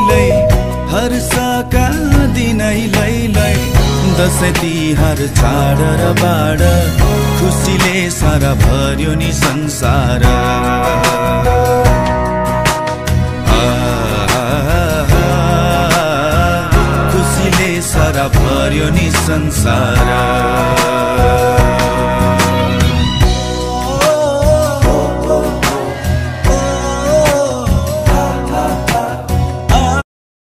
लै हर्षका दिनै लै दसैँ तिहार चाड र बाड खुसीले सारा भर्यो नि संसार खुसीले सारा भर्यो नि संसार